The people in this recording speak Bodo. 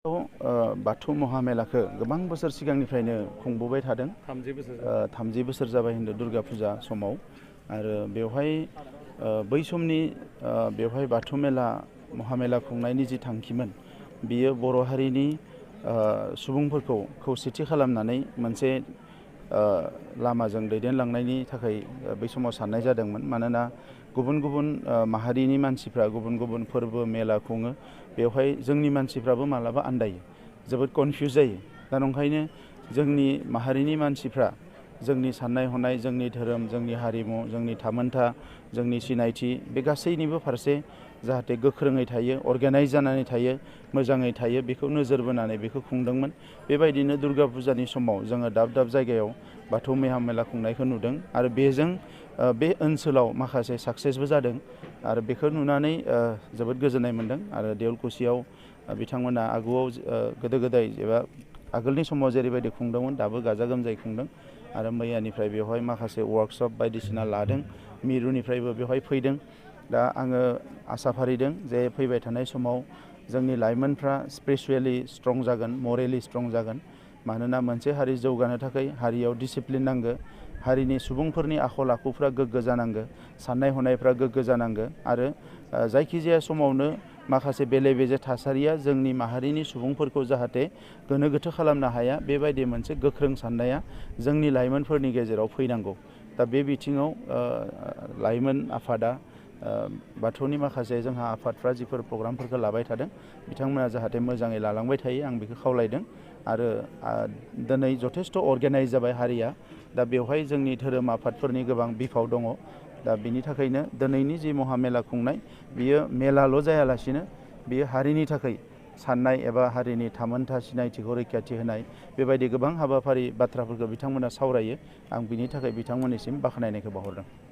बाथौ महामेलाखौ गोबां बोसोर सिगांनिफ्रायनो खुंबोबाय थादों। 30 बोसोर जाबाय होनदों दुर्गा फुजा समाव। आरो बेवहाय बै समनि बेवहाय बाथौ मेला महामेला खुंनायनि जि थांखिमोन बियो बर' हारिनि सुबुंफोरखौ खौसेथि खालामनानै मोनसे लामाजों दैदेनलांनायनि थाखाय बै समाव साननाय जादोंमोन। मानोना गुबुन गुबुन माहारिनि मानसिफ्रा गुबुन गुबुन फोरबो मेला खुङो, बेवहाय जोंनि मानसिफ्राबो मालाबा आन्दायो, जोबोद कनफिउज जायो। दा नंखायनो जोंनि माहारिनि मानसिफ्रा जोंनि साननाय हनाय, जोंनि धोरोम, जोंनि हारिमु, जोंनि थामोनथा, जोंनि सिनायथि बे गासैनिबो फारसे जाहाथे गोख्रोङै थायो, अर्गेनाइज जानानै थायो, मोजाङै थायो, बेखौ नोजोर बोनानै बेखौ खुंदोंमोन। बेबायदिनो दुर्गा फुजानि समाव जोङो दाब दाब जायगायाव बाथौ मेला खुंनायखौ नुदों आरो बेजों बे ओनसोलाव माखासे साक्सेसबो जादों आरो बेखौ नुनानै जोबोद गोजोननाय मोन्दों। आरो देवलकुसियाव बिथांमोना आगुआव गोदो गोदाय एबा आगोलनि समाव जेरैबायदि खुंदोंमोन दाबो गाजा गोमजायै खुंदों। आरो मैयानिफ्राय बेवहाय माखासे वार्कशप बायदिसिना लादों, मिरुनिफ्रायबो बेवहाय फैदों। दा आङो आसा फारिदों जे फैबाय थानाय समाव जोंनि लाइमोनफ्रा स्पिरिचुवेलि स्ट्रं जागोन, मरेलि स्ट्रं जागोन। मानोना मोनसे हारि जौगानो थाखाय हारियाव डिसिप्लिन नांगौ, हारिनि सुबुंफोरनि आखल आखुफ्रा गोग्गो जानांगौ, साननाय हनायफ्रा गोग्गो जानांगौ। आरो जायखिजाया समावनो माखासे बेले बेजे थासारिया जोंनि माहारिनि सुबुंफोरखौ जाहाथे गोनो गोथो खालामनो हाया, बेबायदि मोनसे गोख्रों साननाया जोंनि लाइमोनफोरनि गेजेराव फैनांगौ। दा बे बिथिङाव लाइमोन आफादा बाथौनि माखासे जोंहा आफादफ्रा जिफोर प्रग्रामफोरखौ लाबाय थादों बिथांमोना जाहाथे मोजाङै लालांबाय थायो, आं बेखौ खावलायदों। आरो दिनै जथेस्थ' अर्गेनाइज जाबाय हारिया। दा बेवहाय जोंनि धोरोम आफादफोरनि गोबां बिफाव दङ। दा बिनि थाखायनो दिनैनि जि महामेला खुंनाय बियो मेलाल' जायालासिनो बियो हारिनि थाखाय साननाय एबा हारिनि थामोनथा सिनायथिखौ रैखाथि होनाय, बेबायदि गोबां हाबाफारि बाथ्राफोरखौ बिथांमोना सावरायो। आं बिनि थाखाय बिथांमोननिसिम बाख्नायनायखौ बावहरदों।